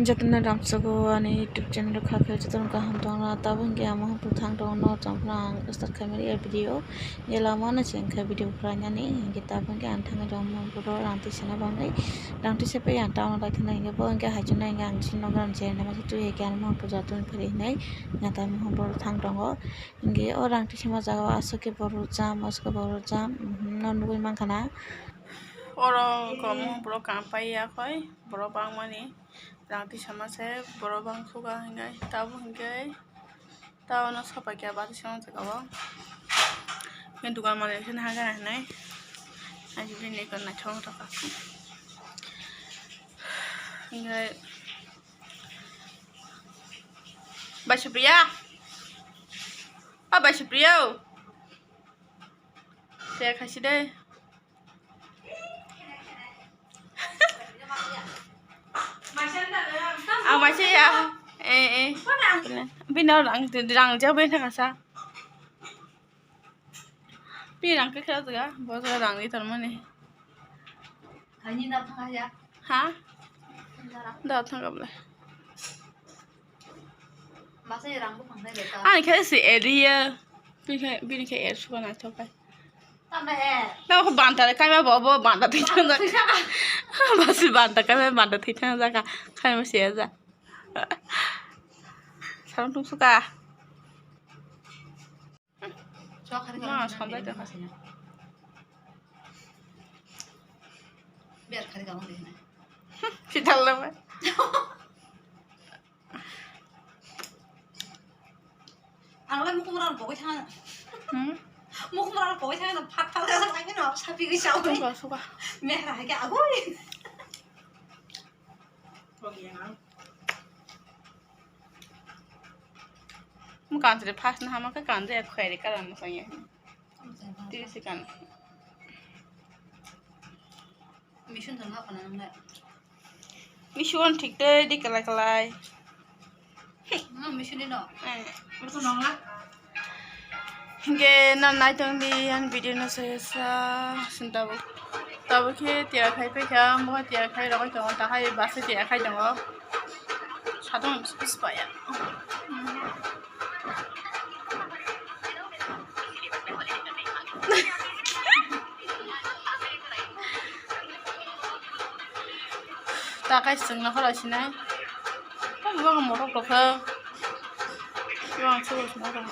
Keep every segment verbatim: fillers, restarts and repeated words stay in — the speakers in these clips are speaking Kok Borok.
Jotono ramsogo ani YouTube channel kha khe jotono kaham tongna, tabuk hwnkhe ang mohor thang tongo, norok tongphano ang start khaimani video. Ela mano se wngkha video khlainani, hwnkhe tabuk hwnkhe ang thangwi tongo mohor rang tisana bagwi, rang tisa pai ang town o lai thangna hwnkhe bo hwnkhe haichukna hwnkhe ang chini nogo rang cherna masa twi hai khe ang mohor puja twi phari hinwi natai mohor thang tongo. Hwnkhe o rang tisima jaga o aswk khe borok jam, aswk khe borok jam, mhm, no nugwi mankha na. Oro kok mohor borok kam pai ya khoi, borok bangmani rang tisama se borok bangkhuga hwnkhe tabuk hwnkhe. Tao no sopai khe bati song jaga o. Nini dukan malik khe naha gana hinai. Aji bini ekkan naithok wngkha. Hinai. Bai Supriya. O Bai Supriya o. Te khaisi de. Ang maisa ya. Eh, eh. Bini rang, rang jagwi thangsa. Bini rang khe khe jaga. Bo jaga rang di tor mani. Ha? Da thang gable. Ani khe se area. Bini khe, bini khe er suka naithok kai. Tamo he. Tamo khe banta le kaima bo, bo banta thwi thang jak. Basi banta kaima banta thwi thang jak. Kaima se ja. Sarong tung suka. Ma, sonjai tongkha. Ber khari gabang de hinai. Sital lama. Ang lai mukhung rang pogoi thang. Hmm? Mukhung rang pogoi thang, phat phat ka thang no sapi gwi chao. Tungka suka. Mehra hai ke agoi. Mo kanjre first na hama khe kanjre ek khairi kalam mo sanya. Tiri se kan. Mission thang ha khana nang le. Mission thik de di kalai kalai. Hmm, mission ni no. Eh. Mo to nong la. Hingke no naitong di ani video no se sa sin tabuk. Tabuk khe tiya khai pe kha, mo tiya khai rogoi tongo, ta khai bus tiya khai tongo. Sadong spis paya. Ta kai sing na khara sinai. Tamo bang motok tokha. Bang suru suma ta.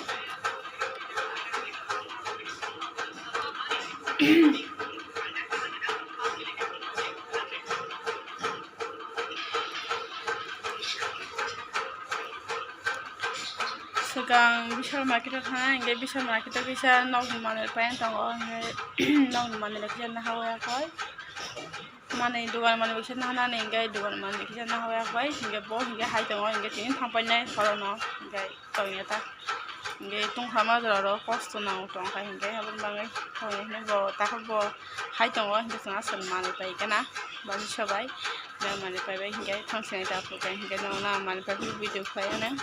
Swkang Vishal market o thang, hingke Vishal market o kisa nokni manwi pai tongo, hingke nokni manwi kisa naha wngya koi. Manwi dogan manwi kisa naha nani, hingke dogan manwi kisa naha wngya koi, hingke bo hingke hai tongo, hingke tini thang painai horono, hingke tongya ta. Hingke tongkha ma jora ro kosto nang tongkha, hingke aboni bagwi tongya hino bo takhuk bo hai tongo, hingke chwng aswk manwi pai khe na bani sobai. Nang mani paibai hingke thangsinai ta phukai hingke nono ang mani paibai video khlai anw.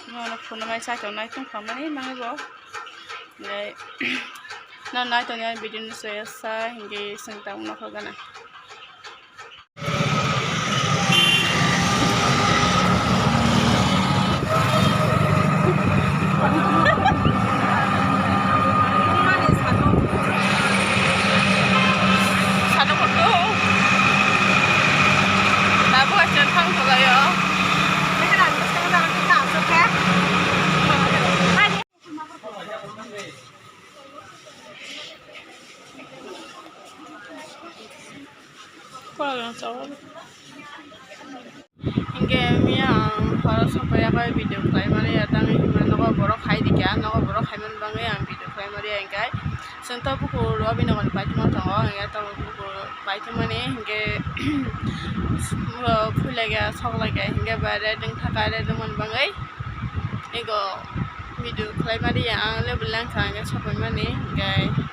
Nono phunumai chai tongnai tongkha mani mangwi bo. Hingke no nai tongya video no chaya sa hingke chwng tamo nokho gana. Sano koto. Tabuk asen thang thulayo. Hingke miya ang horo sopai yakhai video khlai mani ya, tangwi hinmani nogo borok hai di kha, nogo borok hai mani bagwi ang video khlai mani ya, hingke chwng tabuk o Abhinav ni paithago tongo, hingke tabuk o paithago mani hingke phuilaiga soklaikha hingke ba red wngkha, red wngmani bagwi ego video khlai mani ya, ang lebu lengkha hingke sopai mani hingke.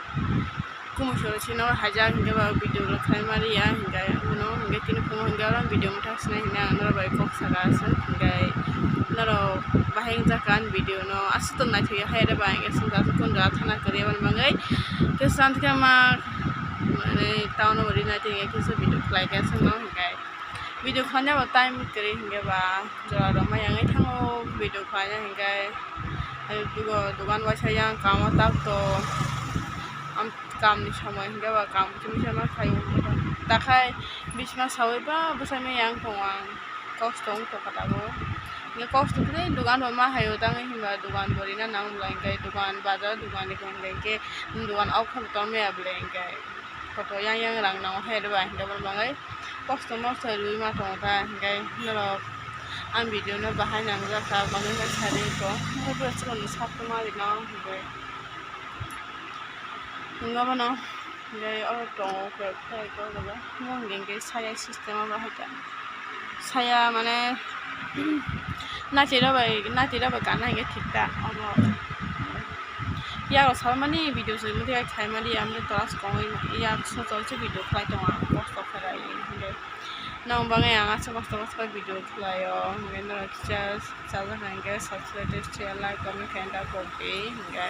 Kumu soro sino haijak hingke ba video rok khlai ma riya hingke bono hingke tini kumu hingke oro video mwthang sinai hingke ang norok bai kok saka aswk hingke Norok bahai wngjakha ani video no aswk tong naithokya hai rw ba, hwnkhe chwng da kunu jaga thana kwrwi aboni bagwi khe chwng khe ma, mane, town o ri naithokya khe chwng video khlai khe chwngno hwnkhe video khlaina bo time kwrwi hwnkhe ba jora rok ma yangwi thango video khlaina hwnkhe. Dugo dogan waisa yang kamo tak to. Am, kamni somoi hwnkhe ba kam kisa ma khaio. Takhai bisma saui ba bwsai ma yang tongo ang. Kosto wng tongkha tabuk. Hwnkhe kosto khe dogan bo ma haio tangwi hinba dogan bo rina nang bwlai hwnkhe dogan bazar dogan rikha hwnkhe dogan ok khe tongmaya bwlai hwnkhe. Koto yang yang rang nango hai rw ba hwnkhe bono bagwi kosto mosto rwui ma tongo ta hwnkhe norok ang video no bahai nangjakha comment bai sari ko hwnkhe bwrwi chwngno sakma rino hwnkhe. Hwnkhe bono hwnkhe oro tongo khe khe eko jaga hwnkhe hwnkhe saya system o bahai ta saya mane naitwi rok bai naitwi rok bai kana hwnkhe thik ta omo. Yago salmani video se muiya khaimani amtwi tola swkangwi yak sojol se video khlai tongo ang kosto khlai hwnkhe. Nong bagwi ang aswk kosto kosto video khlaio hwnkhe norok kisa chajak hwnkhe subscribe share like comment khaina da kok di hwnkhe.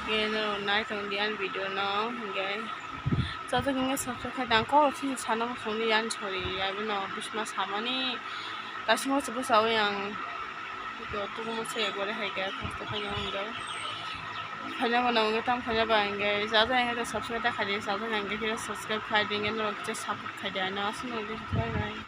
Hwnkhe norok nai tong di ani video no hwnkhe. Chajak hwnkhe subscribe khai di ang kok sini sana muchungli ani sori ya bino bisma samani tasima se bwsawi ang. Yo, tukumu se gore hai khe, kosto khaina hwnwi. Khaina bo nang tam khaina ba hwnkhe, jaja hwnkhe subscribe ta khaidi, jaja hwnkhe subscribe khaidi, hwnkhe norok kisa support khaidi, ano aswk no bye bye.